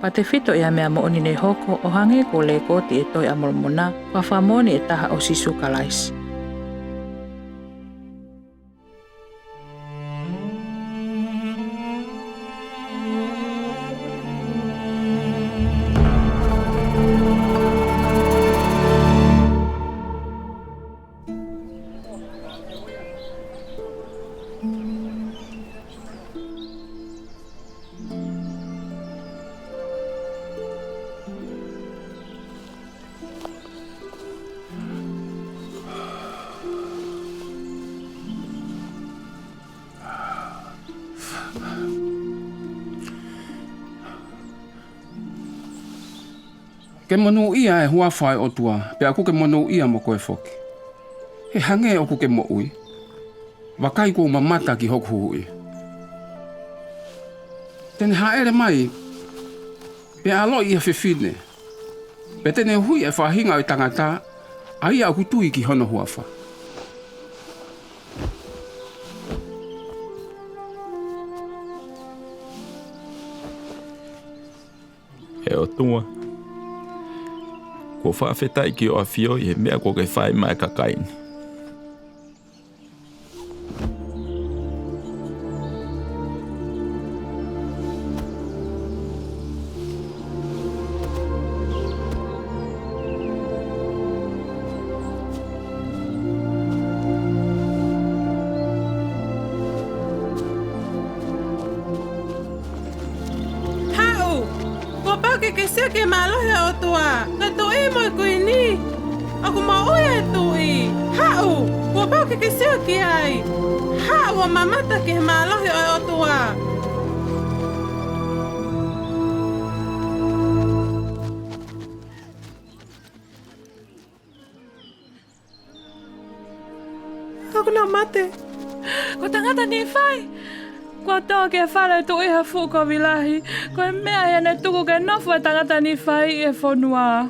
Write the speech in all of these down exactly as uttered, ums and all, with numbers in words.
Pea tefito ʻi ha meʻa moʻoni naʻe hoko, ʻo hangē ko e lekooti ʻi he Tohi ʻa Molomona, ko ha fakamoʻoni ʻe taha ʻo Sīsū Kalaisi. Ke monūʻia ʻa e huafa ʻo e ʻOtua, pea ʻoku ke monūʻia mo koe foki. He hangē ʻoku ke moʻui, vakai kuo u mamata ki hoku huhuʻi. Te ne hāʻele mai, pea ʻaloʻi ʻi ha fefine, pea te ne huhuʻi ʻa e faʻahinga ʻo e tangata, ʻa ia ʻoku tui ki hono huafa. ʻE ʻOtua, ʻoku ou fakafetaʻi ki hoʻo ʻAfio ʻi he meʻa kuo ke fai maʻa e kakai ni. Haʻu! Kuo pau ke ke sio ki he mālohi ʻo e ʻOtua, ko e tuʻi mo e kuini. ʻOku moʻui ʻa e tuʻi. Haʻu! Kuo pau ke ke sio ki ai. Haʻu ʻo mamata ki he mālohi ʻo e ʻOtua. ʻOku nau mate. Ko e tangata Nīfai. Kuo tō ki he fale ʻo e tuʻi ha fuʻu kovi lahi. Ko e meʻa ia naʻe tuku ke nofo ai e tangata Nīfai ʻi he fonua.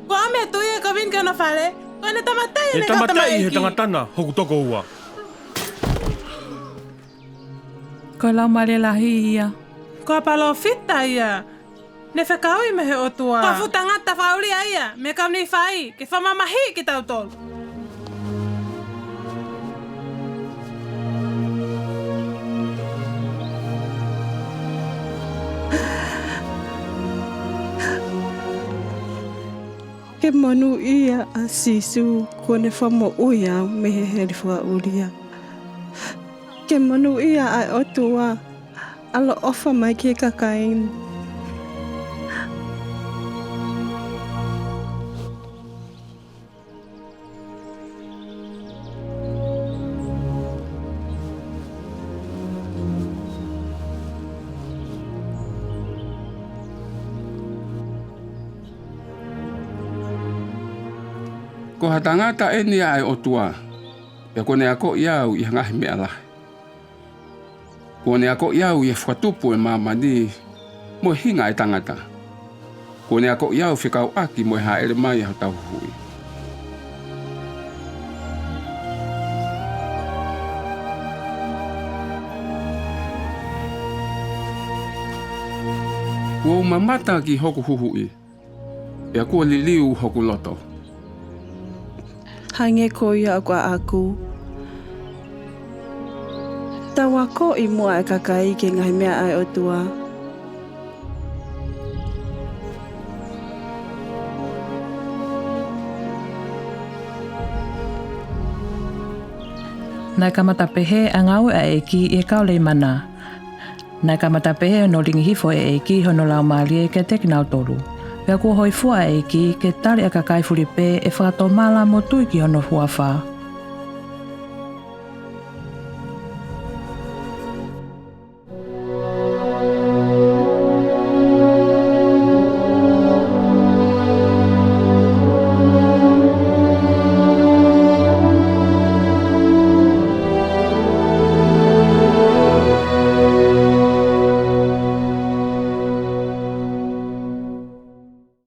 Kuo ʻomi ʻe he tuʻi ʻa e kovi ni ki hono fale. Ko ʻene tāmateʻi ʻene kau tamaiki. Ko e tamateʻi ʻe he tangata na hoku tokoua. Ko e Laumālie Lahi ia. Ko ha palōfita ia. Naʻe fekauʻi mei he ʻOtua. Ko ha fuʻu tangata fakaʻulia ia mei he kau Nīfai ke fakamamahiʻi kitautolu. Ke monūʻia ʻa Sīsū kuo ne fakamoʻui au mei he heli fakaʻulia. Ke monūʻia ʻa e ʻOtua. ʻAloʻofa mai ki he kakai ni. Ko ha tangata eni ʻa e ʻOtua, pea kuo ne akoʻi au ʻi ha ngaahi meʻa lahi. Kuo ne akoʻi au ʻi he fakatupu ʻo e māmani mo e hinga ʻo e tangata. Kuo ne akoʻi au fekauʻaki mo e hāʻele mai ʻa hotau Huhuʻi. Kuo u mamata ki hoku Huhuʻi, pea kuo liliu hoku loto. Hangē ko ia ʻoku ʻaʻaku. Tau akoʻi muʻa ʻa e kakai ki he ngaahi meʻa ʻa e ʻOtua. Naʻe kamata pehē ʻa e ngāue ʻa e ʻEiki ʻi he kau Leimana. Naʻe kamata pehē hono lingi hifo ʻe he ʻEiki hono Laumālie kiate kinautolu. Pea kuo hōifua ʻa e ʻEiki ke tali ʻa e kakai fulipē ʻe fakatomala mo tui ki hono huafa.